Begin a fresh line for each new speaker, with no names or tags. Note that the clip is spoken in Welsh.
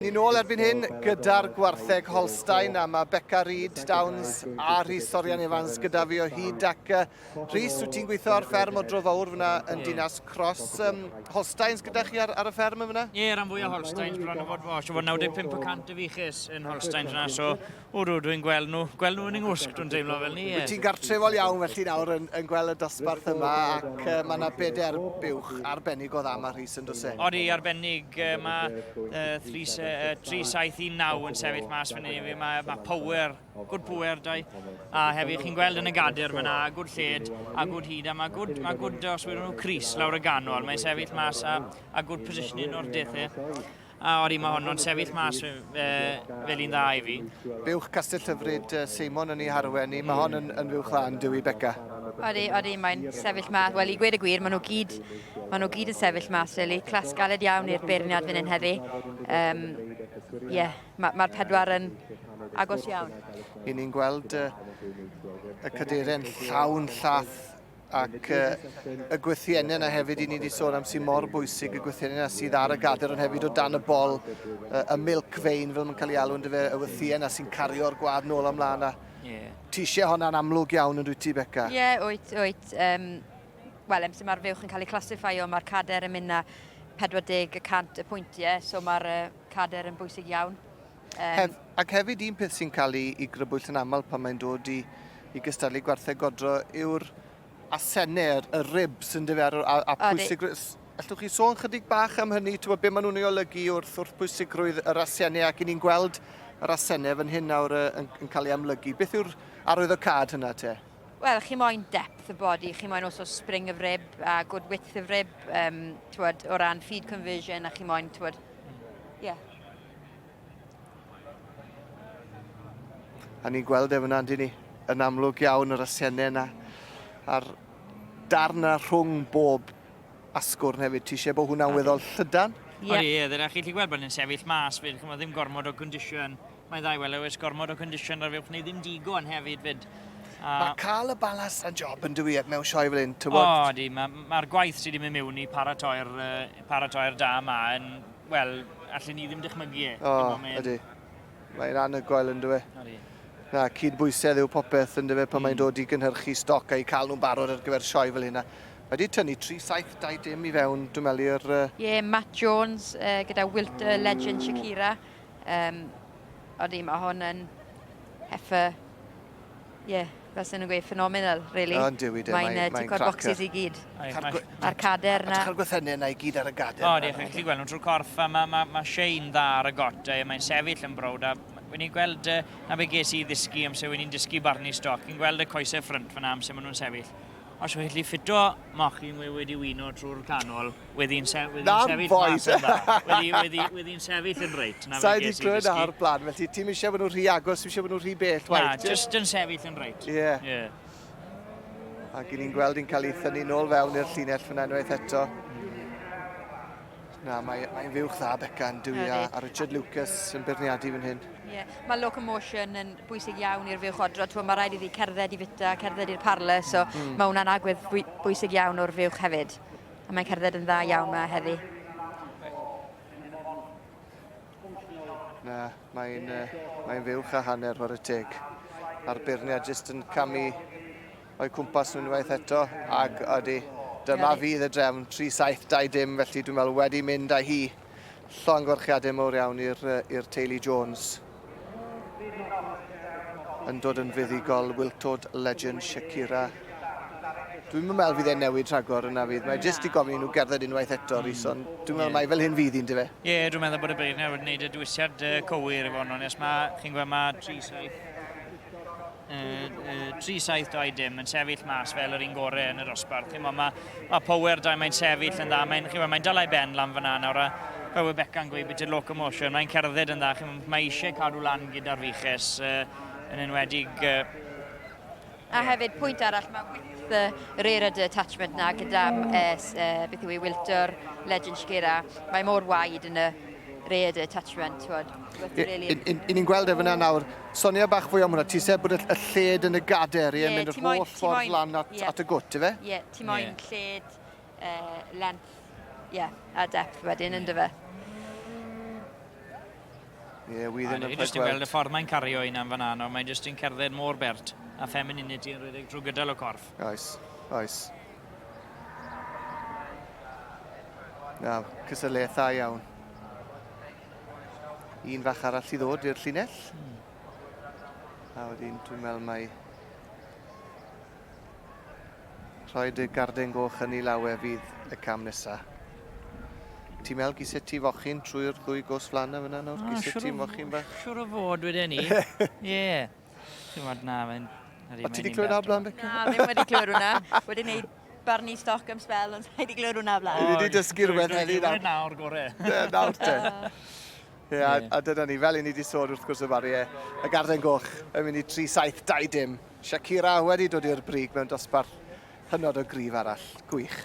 Ni'n ôl erbyn hyn gyda'r gwartheg Holstein a mae Beca Reid, Downs a Rhys Sorian Evans gyda fi o hyd ac uh, Rhys, wyt ti'n gweithio ar fferm o Dro Fawr fyna yn Dinas Cross. Um, Holsteins gyda chi ar, ar y fferm yma?
Ie, yeah, rhan fwy o Holsteins bron o fod, o, siw fod 95% y fuchus yn Holsteins yna, so Wrw, dwi'n gweld nhw, gweld nhw yn yng ngwsg, dwi'n teimlo fel ni.
Wyt ti'n gartrefol iawn felly nawr yn, yn gweld y dosbarth yma ac uh, mae yna bedair buwch arbennig o dda mae Rhys yn dose.
Odi, arbennig, uh, mae uh, 3719 yn sefyll mas fan hyn, mae, mae power, good power dau, a hefyd chi'n gweld yn y gader fyna, good lled a good hyd, a mae good, mae good os wedyn nhw Cris lawr y ganol, mae'n sefyll mas a, a good positioning o'r dethau. A odi, mae honno'n sefyll mas e, fel un dda i fi.
Buwch Castell Hyfryd Seimon yn ei harwen ni. Mae hon yn, yn fuwch dda yn dywi Beca.
Odi, odi, mae'n sefyll mas. Wel, i gweud y gwir, maen nhw gyd, maen nhw gyd yn sefyll mas, really. Clas galed iawn i'r beirniad fan hyn heddi. Um, yeah, mae'r ma pedwar yn agos iawn.
I ni'n gweld uh, y cadeiriau'n llawn llath Ac y gwythiennau yna hefyd i ni wedi sôn am sy'n mor bwysig, y gwythiennau yna sydd ar y gader ond hefyd o dan y bol, y milk vein fel mae'n cael ei alw yn dyfe, y wythien yna sy'n cario'r gwad nôl ymlaen. A yeah. Ti eisiau hwnna'n amlwg iawn yn dwyt ti, Beca?
Ie, yeah, wyt, wyt. Um, Wel, amser mae'r fuwch yn cael ei classifio, mae'r cader yn mynd na 40 y cant y pwyntiau, so mae'r uh, cader yn bwysig iawn.
Um, Hef, ac hefyd un peth sy'n cael ei, ei grybwyll yn aml pan mae'n dod i, i gystadlu gwartheg godro yw'r asennau, yr, y ribs yn dyfe, a, a pwysigrwydd. Allwch chi sôn chydig bach am hynny, ti'n be maen nhw'n ei olygu wrth, wrth pwysigrwydd yr asennau ac i ni'n gweld yr asennau fan hyn nawr yn, yn cael ei amlygu. Beth yw'r arwyddocâd hynna te?
Wel, chi moyn depth y body, chi moyn also spring of rib a good width of rib, um, twod, o ran feed conversion a chi moyn, twod, yeah.
A ni'n gweld e fyna, yndyn ni, yn amlwg iawn yr asiennau yna. A'r darn yna rhwng bob asgwrn hefyd. Ti eisiau bod hwnna'n weddol llydan?
Yep. Odi, ie, dyna chi gallu gweld bod yn sefyll mas fyd, chymod, ddim gormod o condition. Mae'n dda i weld, oes gormod o condition ar fuwch, neu ddim digon hefyd fyd.
A... Mae cael y balas yn job yn dywi mewn sioe fel hyn, ti'n bod?
O, di, mae'r ma, gwaith sydd wedi mynd mewn i paratoi'r uh, paratoi da yma yn Wel, allen ni ddim dychmygu e.
O, ydy. Mae'n anhygoel yn dywe. Ydy. Na, cyd-bwysedd yw popeth yn dyfe pan mm. mae'n dod i gynhyrchu stoc a'i cael nhw'n barod ar gyfer sioe fel hyn. Mae wedi tynnu 3-7-2 dim i fewn, dwi'n meddwl, i'r...
Ie, yeah, Matt Jones uh, gyda Wilter Legend Shakira. Um, odi, mae hwn yn heifer Ie, yeah, fel sy'n nhw'n gweud, phenomenal, really.
O, yn dyw i de,
mae'n
mae,
mae ticio'r boxes i gyd. A'r cader na.
A'r gwythennau yna i gyd ar y gader.
O, diolch, chi'n gallu gweld nhw'n trwy'r corff, a mae ma, ma Shane dda ar y got, e, mae'n sefyll yn browd, a wyn i'n gweld, na be ges i ddysgu amser wyn i'n dysgu barnu stoc, chi'n gweld y coesau ffrynt fyna amser maen nhw'n sefyll. Os yw'n gallu ffito mochyn we wedi wino trwy'r canol, wedi'n se, wedi sefyll mas yn dda. Wedi, wedi, wedi'n sefyll yn reit.
Na Sa i wedi clywed na o'r blaen, felly ti'n eisiau bod nhw'n rhy agos, ti'n eisiau bod nhw'n rhy bell
waith? Na, just yn sefyll yn reit.
Ie. Yeah. Yeah. Ac i ni'n gweld i'n cael ei thynnu nôl fewn i'r llinell fyna unwaith eto. Na, mae'n mae fuwch dda Beca yn dwi a, a Richard Lucas yn beirniadu fan hyn.
Ie, yeah. mae locomotion yn bwysig iawn i'r fuwch odro. Mae ma rhaid iddi cerdded i fita, cerdded i'r parle, so mm. mae hwnna'n agwedd bwysig iawn o'r fuwch hefyd. A mae'n cerdded yn dda iawn ma heddi.
Na, mae'n uh, mae fuwch a hanner whare teg. A'r beirniad jyst yn camu O'i cwmpas nhw unwaith eto, ac ydy, dyma fydd y drefn, 3-7-2 dim, felly dwi'n meddwl wedi mynd â hi. Llongyfarchiadau mawr iawn i'r teulu Jones. Yn dod yn fuddugol, Wiltord Legend Shakira. Dwi'n meddwl fydd e'n newid rhagor yna fydd. Mae jyst i gofyn i nhw gerdded unwaith eto, Rhys, ond dwi'n meddwl mai fel hyn fydd hi'n dyfe.
Ie, yeah, dwi'n meddwl bod y beirniad wedi gwneud y dewisiad cywir i fod yn onest. Mae, chi'n gweld, mae 3-7 3-7-2 dim yn sefyll mas fel yr un gorau yn y dosbarth. Chi'n mae, mae power da, mae'n sefyll yn dda, mae'n mae dal ei ben lan fyna nawr. A fel mae Beca'n gweud, beth yw'r locomotion, mae'n cerdded yn dda, chi'n mae eisiau cadw lan gyda'r fuches, uh, yn enwedig... Uh,
A hefyd, pwynt arall, mae width y rear udder attachment na gyda uh, uh, beth yw ei Wilter, Legend Shakira, mae mor wide yn y rear udder attachment, twod.
Really... I ni'n gweld e fyna nawr, Sonia bach fwy am hwnna, ti eisiau bod y, y lled yn y gader, ie, yeah, mynd yr holl ffordd lan at, yeah. at y gwt, ife?
Ie, yeah, ti moyn yeah. lled, uh, length, ie, yeah, a depth wedyn, yeah. ynddo fe.
Ie, yeah, wi ddim yn
rhaid gweld. gweld y ffordd mae'n cario un am fan'na, no, mae'n jyst yn cerdded mor bert a femininity yn rhedeg drwy gydol y corff.
Oes, oes. Na, cysylltiad dda iawn. Un fach arall i ddod i'r llinell. A wedyn dwi'n meddwl mai rhoi y garden goch yn ei lawe fydd y cam nesa. Ti'n meddwl gyset ti fochyn trwy'r ddwy gos flan yna fyna nawr? Gyset ti mochyn bach?
Siwr o fod wedyn ni. Ie. Ti'n meddwl na, mae'n...
O, ti wedi clywed o'r blaen, Beca?
Na, ddim wedi clywed hwnna. Wedi gwneud barnu stoc am sbel, ond sa'i wedi clywed hwnna blaen.
Ni wedi dysgu rhywbeth heddi
nawr. Nawr, gore.
Nawr te. Ie, a, a dyna ni, fel i ni wedi sôn wrth gwrs y Barry, y Garden Goch yn mynd i 3-7-2 dim. Shakira wedi dod i'r brig mewn dosbarth hynod o gryf arall. Gwych.